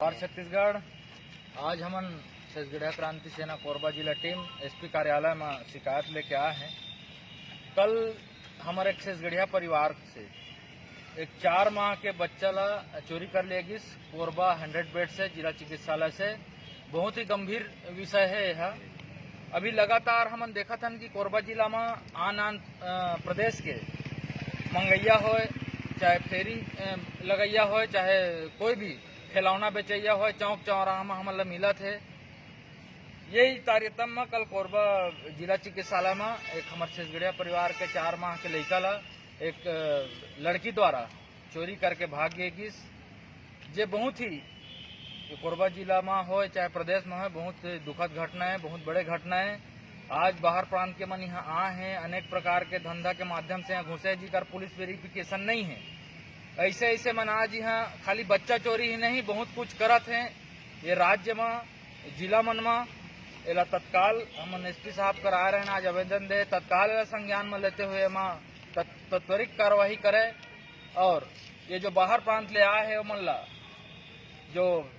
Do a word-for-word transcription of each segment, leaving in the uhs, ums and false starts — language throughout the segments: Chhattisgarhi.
और छत्तीसगढ़, आज हमन छत्तीसगढ़िया क्रांति सेना कोरबा जिला टीम एसपी कार्यालय में शिकायत लेके आए हैं। कल हमारे एक छत्तीसगढ़िया परिवार से एक चार माह के बच्चा ला चोरी कर लिया गिस कोरबा हंड्रेड बेड से, जिला चिकित्सालय से। बहुत ही गंभीर विषय है यह। अभी लगातार हमन देखत हन कि कोरबा जिला में आन आन, अ, प्रदेश के मंगैया होय, चाहे फेरी, अ, लगैया होय, चाहे कोई भी खिलौना बेचैया होय, चौक चौराहा में हमन ला मिलत हे। यही तारतम्य में कल कोरबा जिला चिकित्सालय में एक हमर छत्तीसगढ़िया परिवार के चार माह के लइका ला एक, अ, लड़की द्वारा चोरी करके भाग गे गिस, जे बहुत ही, ये कोरबा जिला में होय चाहे प्रदेश में होय, बहुत दुखद घटना है, बहुत बड़े घटना है। आज बाहर प्रांत के मन यहाँ आ हैं, अनेक प्रकार के धंधा के माध्यम से यहाँ घुसे, जिकर पुलिस वेरिफिकेशन नहीं है। ऐसे ऐसे मन आज यहाँ खाली बच्चा चोरी ही नहीं, बहुत कुछ करत हैं ये राज्य में, जिला मन में। एला तत्काल हमन एसपी साहब करा रहे हैं, आज आवेदन दे, तत्काल एला संज्ञान में लेते हुए एमा तत-, त्वरित कार्रवाई करे। और ये जो बाहर प्रांत ले आए हैं ओमन ला, जो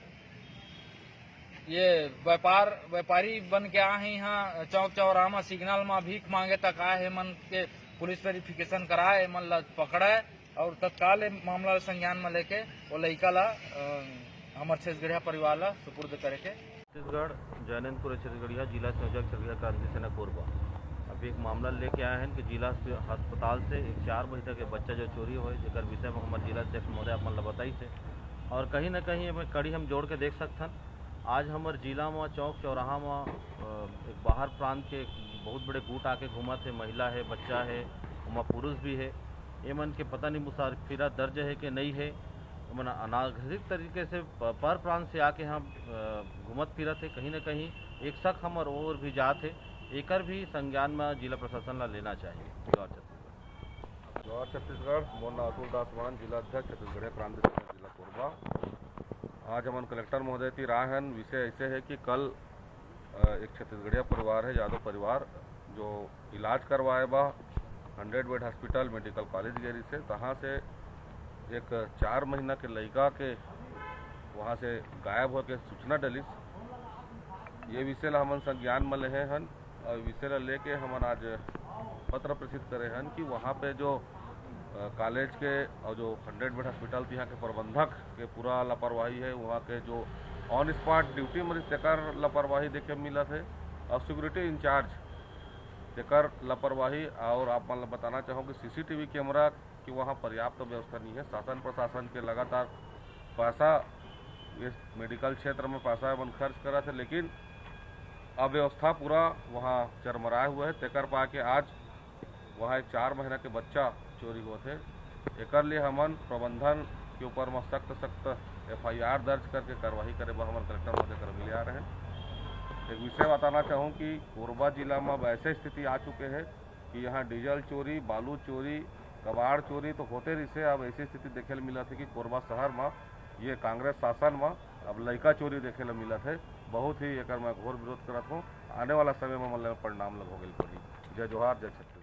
ये व्यापार, व्यापारी बन के आए हैं यहाँ चौक चौराहा में, सिग्नल में भीख मांगे तक आए हैं, मन के पुलिस वेरिफिकेशन कराए, मन ला पकड़ाए और तत्काल ये मामला ला संज्ञान में लेके वो लइका ला, अ, हमर छत्तीसगढ़िया परिवार ला सुपुर्द करे के। छत्तीसगढ़, जैनंदपुर छत्तीसगढ़िया, जिला संयोजक छत्तीसगढ़िया क्रांति सेना कोरबा। अभी एक मामला लेके आए हैं कि जिला अस्प-, अस्पताल से एक चार महीना के बच्चा जो चोरी होय, जेकर विषय में हमर जिला अध्यक्ष महोदय अपन ला बताइस हे। और कहीं ना कहीं एमे कड़ी हम जोड़ के देख सकथन, आज हमर जिला म चौक चौराहा म, अ, एक बाहर प्रांत के एक बहुत बड़े गुट आके घूमत हे, महिला हे, बच्चा हे, ओमा पुरुष भी हे। एमन के पता नहीं मुसाफिरा दर्ज हे कि नहीं हे, ओमन अनाधिकृत तरीके से प-, पर प्रांत से आके हम, अ, घूमत फिरत हे। कहीं ना कहीं एक शक हमर ओर भी जात हे, एकर भी संज्ञान म जिला प्रशासन ला लेना चाहिए। जय छत्तीसगढ़। जय छत्तीसगढ़, मोर नाम अतुल दास मान, जिला अध्यक्ष छत्तीसगढ़िया क्रांति सेना जिला कोरबा। आज हमन कलेक्टर महोदय तीर आए हन। विषय ऐसे है कि कल, अ, एक छत्तीसगढ़िया परिवार है, यादव परिवार, जो इलाज करवाए बा hundred bed hospital medical college गेरी से, तहाँ से एक चार महीना के लइका के वहाँ से गायब होके सूचना डलिस। ये विषय ला हमन संज्ञान में लेहे हन और विषय ला लेके हमन आज पत्र प्रेषित करे हन कि वहाँ पे जो, अ, कॉलेज के और जो हंड्रेड बेड हॉस्पिटल, यहाँ के प्रबंधक के पूरा लापरवाही है, वहाँ के जो ऑन स्पॉट ड्यूटी मरीज तेकर लापरवाही देखे मिलत है और सिक्योरिटी इंचार्ज तेकर लापरवाही। और आप मन ला बताना चाहूँ कि सीसीटीवी कैमरा कि वहाँ पर्याप्त व्यवस्था नहीं है। शासन प्रशासन के लगातार पैसा इस मेडिकल क्षेत्र में पैसा मन खर्च करत है, लेकिन अव्यवस्था पूरा वहाँ चरमराए हुआ है। तेकर पा के आज वहाँ एक चार महीना के बच्चा चोरी होत है। एकर लिए हमन प्रबंधन के ऊपर में सख्त सख्त एफआईआर दर्ज करके कार्रवाई करे बर हमन कलेक्टर महोदय कर मिले आ रहे हैं। एक विषय बताना चाहूँ कि कोरबा जिला में अब ऐसे स्थिति आ चुके हैं कि यहाँ डीजल चोरी, बालू चोरी, कबाड़ चोरी तो होते रहिसे। अब ऐसी स्थिति देखे ल मिलत है कि कोरबा शहर में ये कांग्रेस शासन में अब लइका चोरी देखे ल मिलत है। बहुत ही एकर मैं घोर विरोध करत हूँ। आने वाला समय में मतलब परिणाम ल भोगे ल पड़ी। जय जोहार, जय छत्तीसगढ़।